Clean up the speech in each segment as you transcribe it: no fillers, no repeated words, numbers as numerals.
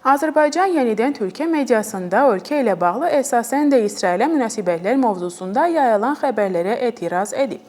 Azərbaycan yenidən Türkiyə mediasında ölkə ilə bağlı əsasən də İsrailə münasibətlər mövzusunda yayılan xəbərlərə etiraz edib.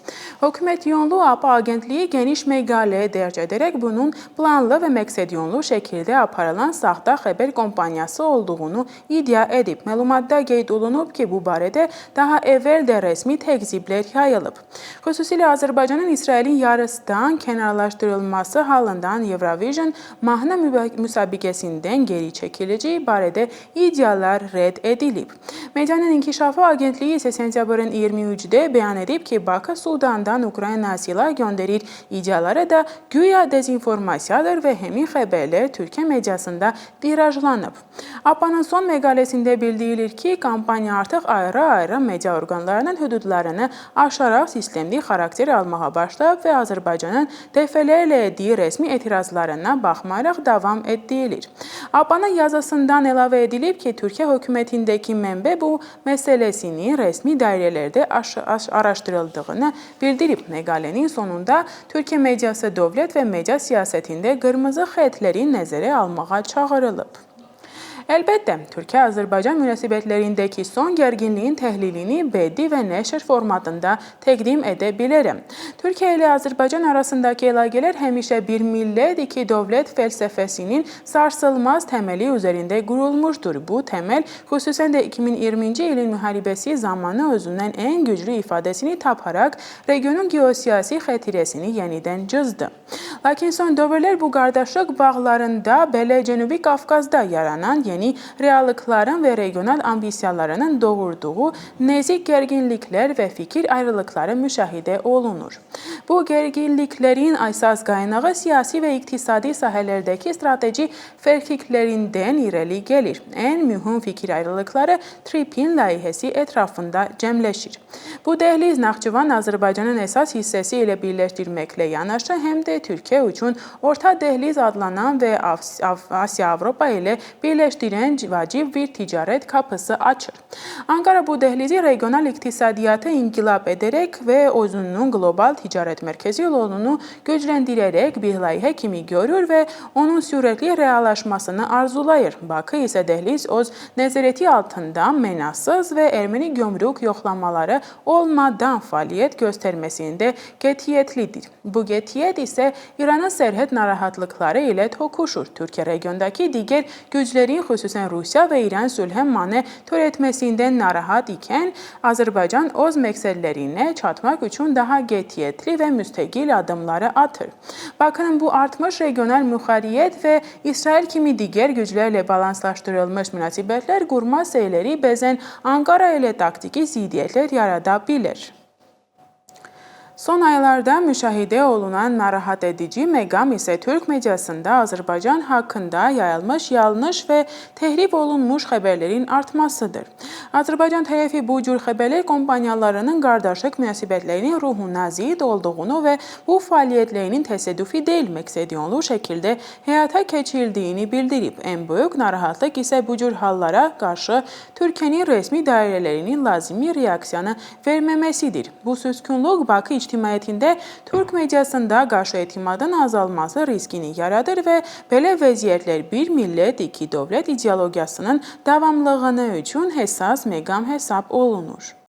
Hökumət yönlü APA agentliyi geniş məqalə dərc edərək bunun planlı və məqsədyönlü şəkildə aparılan saxta xəbər kampaniyası olduğunu iddia edib. Məlumatda qeyd olunub ki, bu barədə daha əvvəl də rəsmi təkziblər yayılıb. Xüsusilə Azərbaycanın İsrailin yarısından kənarlaşdırılması halından Eurovision mahnı müsabiqəsindən geri çəkiləcəyi barədə iddialar rədd edilib. Medianın İnkişafı Agentliyi isə sentyabrın 23-də bəyan edib ki, Bakı Sudandan Ukraynaya silah göndərir iddiaları da güya dezinformasiyadır və həmin xəbərlər Türkiyə mediasında tirajlanıb. APA-nın son məqaləsində bildirilir ki, kampaniya artıq ayrı-ayrı media orqanlarının hüdudlarını aşaraq sistemli xarakter almağa başlayıb və Azərbaycanın dəfələrlə etdiyi rəsmi etirazlarına baxmayaraq davam etdirilir. APA-nın yazısından əlavə edilib ki, Türkiyə hökumətindəki mənbə bu məsələsinin rəsmi dairələrdə araşdırıldığını bildirib. Məqalənin sonunda Türkiyə mediası dövlət və media siyasətində qırmızı xətləri nəzərə almağa çağırılıb. Əlbəttə, Türkiyə-Azərbaycan münasibətlərindəki son gərginliyin təhlilini bədii və nəşr formatında təqdim edə bilərəm. Türkiyə ilə Azərbaycan arasındakı əlaqələr həmişə bir millət, iki dövlət fəlsəfəsinin sarsılmaz təməli üzərində qurulmuşdur. Bu təməl xüsusən də 2020-ci ilin müharibəsi zamanı özündən ən güclü ifadəsini taparaq regionun geosiyasi xətirəsini yenidən cızdı. Lakin son dövrlər bu qardaşlıq bağlarında belə Cənubi Qafqazda yaranan yeni reallıqların və regional ambisiyalarının doğurduğu nəzik gərginliklər və fikir ayrılıqları müşahidə olunur. Bu gərginliklərin əsas qaynağı siyasi və iqtisadi sahələrdəki strateji fərqliliklərindən irəli gəlir. Ən mühüm fikir ayrılıqları TRIPP-in layihəsi ətrafında cəmləşir. Bu dəhliz Naxçıvan Azərbaycanın əsas hissəsi ilə birləşdirməklə yanaşı, həm də Türkiyə üçün Orta Dəhliz adlanan və Asiya-Avropa ilə birləşdirən vacib bir ticarət kapısı açır. Ankara bu dəhlizi regional iqtisadiyyatı inqilab edərək və özünün qlobal ticarət mərkəzi rolunu gücləndirərək bir layihə kimi görür və onun sürətli reallaşmasını arzulayır. Bakı isə dəhliz öz nəzarəti altında mənasız və erməni gömrük yoxlamaları olmadan fəaliyyət göstərməsində qətiyyətlidir. Bu qətiyyət isə İranın sərhəd narahatlıqları ilə toqquşur. Türkiyə regiondakı digər güclərin, xüsusən Rusiya və İran sülhə mane törətməsindən narahat ikən, Azərbaycan öz məqsədlərinə çatmaq üçün daha qətiyyətli və müstəqil addımları atır. Bakının bu artmış regional müxtəriyyət və İsrail kimi digər güclərlə balanslaşdırılmış münasibətlər qurma seyləri bəzən Ankara ilə taktiki ziddiyyətlər yarada bilər. Son aylarda müşahidə olunan narahat edici məqam isə Türk mediasında Azərbaycan haqqında yayılmış yanlış və təhrif olunmuş xəbərlərin artmasıdır. Azərbaycan tərəfi bu cür xəbərlər kompaniyalarının qardaşlıq münasibətlərinin ruhuna zidd olduğunu və bu fəaliyyətlərinin təsadüfi deyil, məqsədyönlü şəkildə həyata keçirildiyini bildirib. Ən böyük narahatlıq isə bu cür hallara qarşı Türkiyənin rəsmi dairələrinin lazımi reaksiyanı verməməsidir. Bu susqunluq Bakı ictimaiyyətində Türk mediasında qarşı etimadın azalması riskini yaradır və belə vəziyyətlər bir millət, iki dövlət ideologiyasının davamlılığını üçün həssas məqam hesab olunur.